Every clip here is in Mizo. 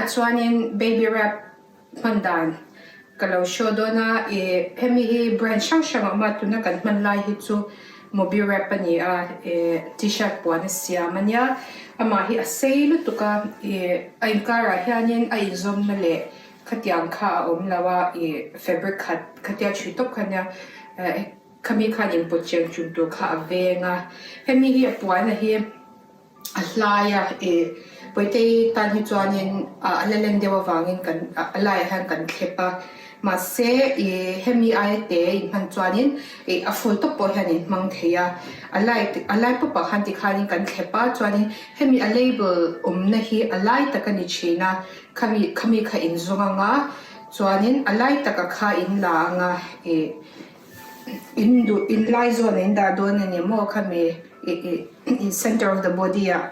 Tunah chuanin baby wrap hman dan ka lo show dawn a, ih hemi hi brand hrang hrang a awm a, tuna kan hman lai hi chu Mobi wrap a ni a, ih t-shirt puan a siam a nia, amah hi a sei lutuk a, ih a inkarah hianin a inzawmna leh khatiang kha a awm lo a, ih fabric khat khatia chhui tawp kha nia, khami khan inpawt cheng chung tur kha a veng a, hemi hi a puan a hi. A hlai a, ih Pawitei tan hi chuanin a la len deuh avangin kan a laiah hian kan thlep a, mahse ih hemi aia te in hman chuanin ih a full tawp pawh hian in hmang thei a, a lai a lai pawpah khan tikhanin kan thlep a, chuanin hemi a label awmna hi a lai tak a ni thin a, khami khami kha in zawng ang a, chuanin a lai taka kha in la ang a ih in duh in lai zawn in dah dawn a ni maw khami ih ih. Center of the body ah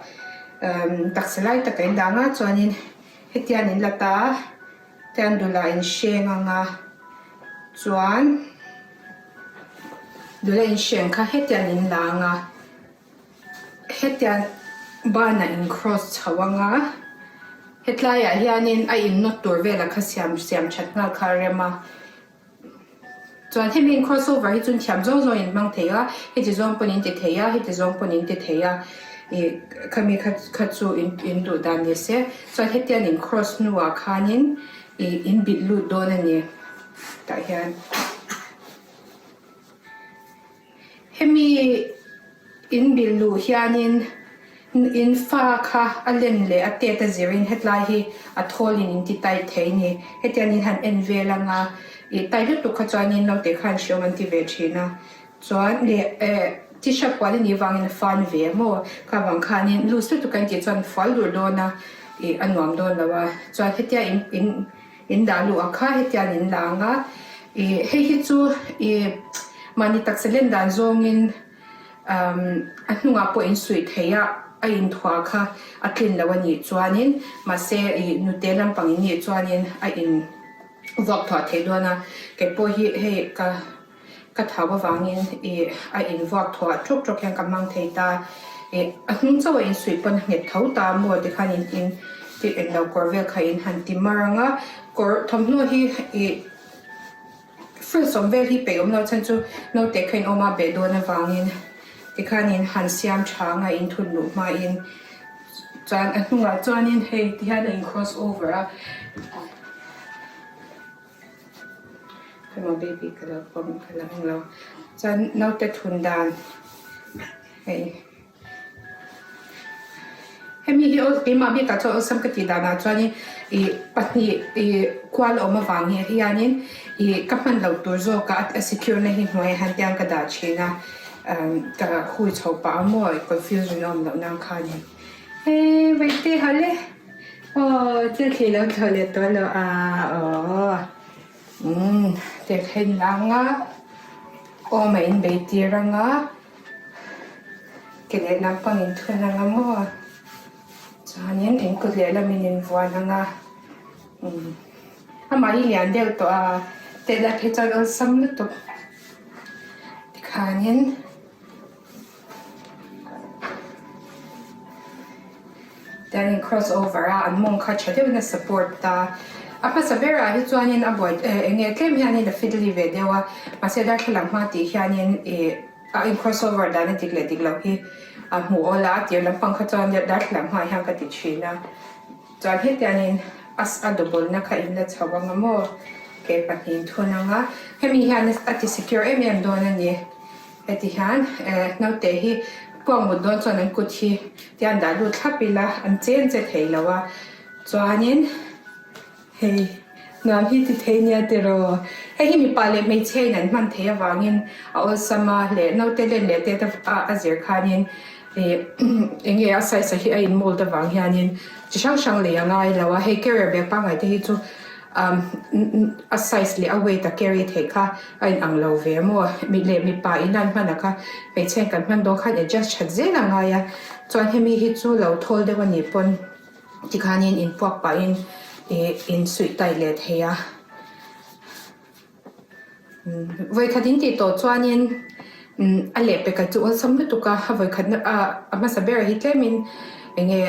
taksa lai tak a in dang a chuanin hetian in la ta a tian dula in hreng ang a chuan dula in hreng kha hetian in la ang a hetian banah in cross chho ang a hetlaiah hianin a in nawt tur velah kha siam siam that nghal kha a rem a. Chuan hemi in cross over hi chuan thiam zawng zawng in hmang thei a, heti zawng pawn in ti thei a, heti zawng pawn in ti thei a, ih khami kha kha chu in in duh dan ni se. Chuan hetian in cross hnuah khanin ih in bilh lut dawn a ni tah hian. Hemi in bilh luh hianin in fa kha a len leh a tet a zirin hetlai hi a thawlin in ti tight thei ni. Hetiang in han en vel anga ih tight lutuk kha chuanin naute khan hreawm an ti ve thin a. Chuan leh eh t-shirt kual anih vangin a fan ve a maw? Kha vang khanin loose lutuk an tih chuan fual dur dawn a ih a nuam dawn lo a. Chuan hetia in in. In dah luh a kha hetiang in la ang a, ih hei hi chu ih mahni taksa len dan zawngin umm a hnungah pawh in suih thei a, a inthuah kha a tlin lo a nih chuanin mahse ih nute lampang in nih chuanin a in vuak thuah thei dawn a, kei pawh hi hei ka. Ka thau avangin ih a invuak thuah ṭawk ṭawk hian ka hmang thei ta. Ih a hnung chauh a insuih pawn a nghet tho ta maw tikhan in in ti englo kawr vel kha in han ti mar ang a. Kawr thawmhnaw hi ih frills awm vel hi peih awm lo chhan chu naute kha in awm a beh dawn avangin tikhan in han siam ṭha ang a in thun luh hmain chuan a hnungah chuanin hei tihian a in cross over a. Hema baby ka lo pawm ka la hmu lo chuan naute thun dan hei hemi hi aw keimah bikah chuan awlsam ka tih danah chuanin ih pahnih ih kual awm avang hi hianin ih ka hman loh tur zawkah a secure na hi hnuaiah hian tiang ka dah thin a ka hui chho pah a maw confusion a awm loh nan khanin he vaihte hal e. Aw thil thli lo thlawh leh tawh lo a aw umm tehkhen ang a awm a in bei tir ang a ke leh lampang in thun ang a maw chuanin in kut lehlam in invuan ang a umm amah hi lian deuh tawh a tehla phei chuan awlsam lutuk tikhanin. Tian in cross over a an mawng kha tha deuhin a support ta. A hmasa berah hi chuanin a buai eh eng nge tlem hianin a fiddly ve deuh a mahse darthlalang hma tih hianin ih a in cross over dan a dik leh dik loh hi a hmuh awl a a tir lampang kha chuan darthlalang hmaah hian ka ti thin a chuan hetiangin a a double na kha in la chho ang a maw ke pahnihin thun ang a hemi hian a ti secure em em dawn a ni. Heti hian naute hi kuang mut dawn chuan an kut hi tian dah lut thlap ila an chen che thei lo a, chuanin hei nuam hi ti thei nia tiraw? Hei hi mipa leh hmeichhia in an hman thei avangin a awlsam a leh naute len leh tet a a zir khanin ih eng nge a size ah hi a in mold avang hianin chi hrang hrang lei a ngai lo a, hei carrier bag pangngai te hi chu A size leh a weight a carry theih kha a in ang lo ve maw? Mi leh mipa in an hman a kha hmeichhe kan hman dawn khan adjust that zel a ngai a, chuan hemi hi chu lo thawl deuh a nih pawn tikhanin in puak pahin ih in suih tai leh thei a. Vawikhat in tih tawh chuanin a lehpekah chu awlsam lutuk a, a vawikhat a hmasa berah hi tlemin eng nge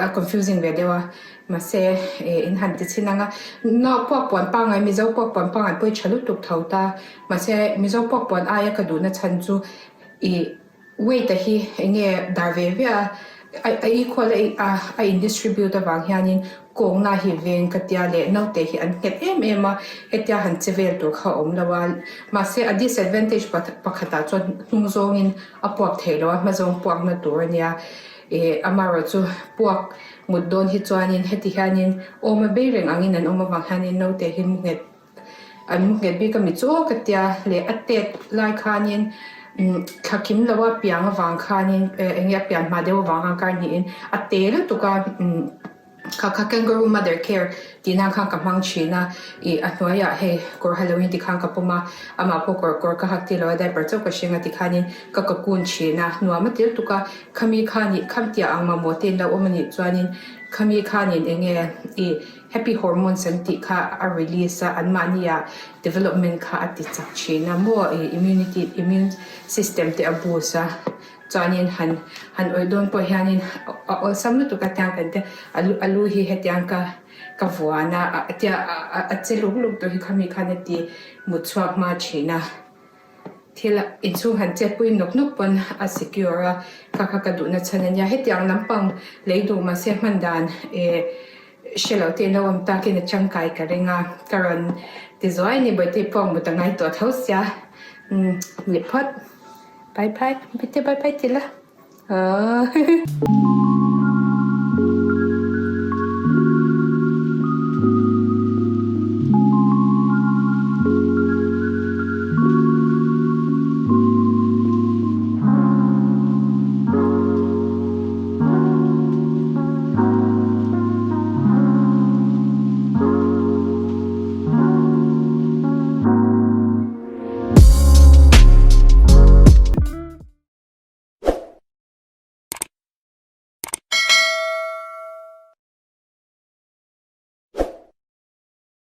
a confusing ve deuh a. Mahse in han ti chhin ang a, nau puak puan pangngai Mizo puak puan pangngai pawh hi tha lutuk tho ta. Mahse Mizo puak puan aia ka duhna chhan chu ih weight a hi eng nge dar ve ve a, a equal a a in distribute avang hianin kawngna hi veng ka tia leh naute hi an nghet em em a, hetia han che vel tur kha a awm lo a. Mahse a disadvantage pakhatah chuan hnung zawngin a puak theih lo a, hma zawng puakna tur a nia. Ih amaherawhchu puak mut dawn hi chuanin heti hianin awm a bei reng angin an awm avang hianin naute hi mu nghet an mu nghet bik a mi chu aw ka tia leh a tet lai khanin umm thla kim lo a piang avang khanin eh eng nge a pian hma deuh avang a kar hnihin a te lutuk a umm kha kha kangaroo mother care tih nan khan ka hmang thin a ih a hnuaiah hei kawr halloween ti khan ka pawm a amah pawh kawr kawr ka hak tir lo a diaper chauh ka hring a tikhanin ka ka kun thin a nuam a ti lutuk a. Khami khan ih khamtiah ang mamawh te in lo awm a nih chuanin khami khanin eng nge ih happy hormones an tih kha a release a, anmahni ah development kha a ti chak thin a maw ih immunity immune system te a boost a, chuanin han han awih dawn pawh hianin a awlsam lutuk a tiang kan te a lu a lu hi hetiang ka ka vuan a a tia a che luk luk tur hi khami khan a ti mut chhuak hma thin a. Thil inchhung han chet pui nawk nawk pawn a secure a, kha kha ka duhna chhan a nia. Hetiang lampang lei duh mahse hman dan eh hre lo te in lo awm takin a tangkai ka ring a, ka rawn ti zuai a ni Bawihte pawh mut a ngai tawh tho sia. Umm leh phawt. Bye bye, Bawihte bye bye ti la. Aww.